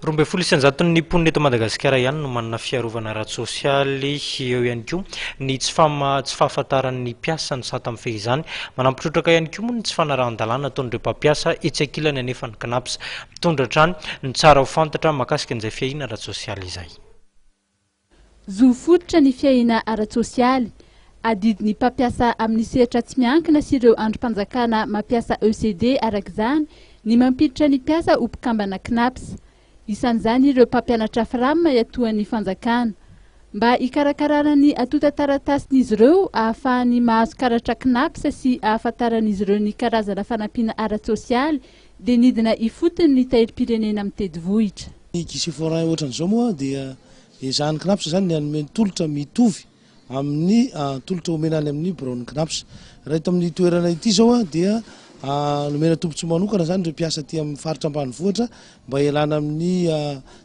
12% ny mponina eto Madagasikara ihany no manana fiarovana ara-tsosialy. Eo ihany koa ny tsy tsy fahafantaran'ny mpiasa ny sata mifehy izany. Manampy trotraka ihany koa moa ny tsy fanarahan-dalàna ataon'ireo mpampiasa. Etsy ankilany anefa ny CNaPS mitondra hatrany ny tsara ho fantatra mahakasika an'izay fiahiana ara-tsosialy izay. Zo fototra ny fiahiana ara-tsosialy. Adidin'ny mpampiasa amin'ny sehatra tsy miankina sy ireo andrim-panjakana mampiasa ECD araka izany ny mampiditra ny mpiasa ho mpikambana CNaPS. Isan'izany ireo mpampianatra FRAM iatohan'ny fanjakana. Mba hikarakarana ny antontan-taratasin'izy ireo ahafahany mahazo karatra CNaPS sy ahafantaran'izy ireo ny karazana fanampiana ara-tsosialy dia nidina ifotony ny Tahirim-pirenena mitety vohitra. Ny guichet forain ohatran'izao moa dia ezahan'ny CNaPS izany ny hanome ny tolotra mitovy amin'ny tolotra omena any amin'ny biraon'ny CNaPS. Raha eto amin'ny toerana ity izao dia nomena tombontsoa manokana izany ireo mpiasa aty amin'ny faritra ambanivohitra mba hialana amin'ny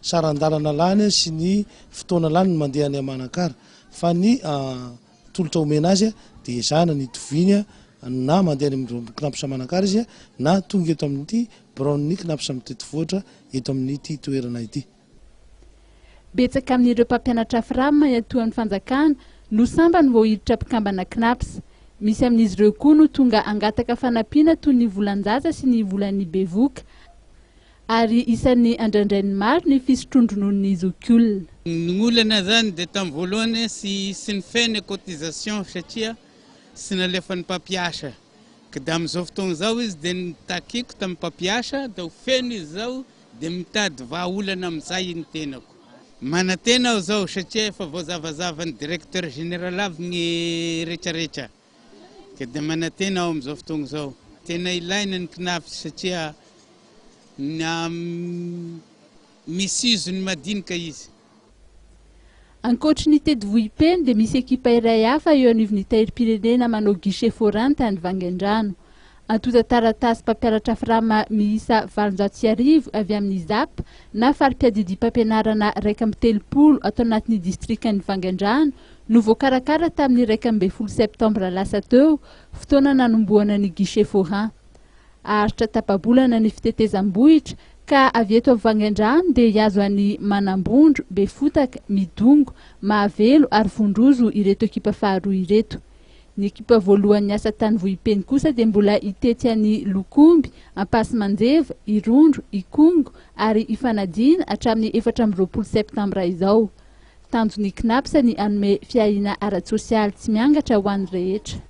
saran-dalana lany sy ny fotoana lany mandeha any Manakara fa ny tolotra omena azy dia ezahana ny hitoviany na mandeha any amin'ny biraon'ny CNaPS Manakara izy na tonga eto amin'ity biraon'ny CNaPS mitety vohitra eto amin'ity toerana ity. Betsaka amin'ireo mpampianatra FRAM iatohan'ny fanjakana no sambany vao hiditra mpikambana CNaPS. Misy amin'izy ireo koa no tonga hangataka fanampiana toy ny volan-jaza sy ny volan'ny bevoka. Ary isan'ny andrandrain'ny maro ny fisotroan-drononon'ny zokiolona. Ny olana zany dia tamin'ny voalohany sy ny feno cotisation satria sy nalefan'ny mpampiasa. Ka dia amin'izao fotoana izao izy dia nitakiko tamin'ny mpampiasa dia ho feno izy izao dia mitady vahaolana amin'izay ny tenako. Manantena aho izao satria efa voazavazavan'ny directeur général avy ny rehetrarehetra. Ka dia manantena aho amin'izao fotoana izao. Tena ilaina ny CNaPS satria na misy izo ny madinika izy. Ankoatry ny tety Vohipeno dia misy ekipa iray hafa eo anivon'ny Tahirim-pirenena manao guichet forain tany Vangaindrano. Antontan-taratasy mpampianatra FRAM miisa 1800 avy amin'ny ZAP na fari-piadidiam-pampianarana 31 ato anatin'ny distrikan'ny Vangaindrano no voakarakara tamin'ny 11 septambra lasa teo, fotoana nanombohana ny guichet forain. Haharitra tapa-bolana ny fitetezam-bohitra ka avy eto Vangaindrano dia hihazo an'i Manambondro, Befotaka, Midongo, Mahavelo ary Vondrozo ireto ekipa faharoa ireto. Ny ekipa voalohany niasa tany Vohipeno kosa dia mbola hitety an'i Lokomby, Ampasimanjeva, Irondro, Ikongo ary Ifanadiana hatramin'ny 24 septambra izao. Tanjon'ny CNaPS ny hanome fiahiana ara-tsosialy tsy miangatra ho an'ny rehetra.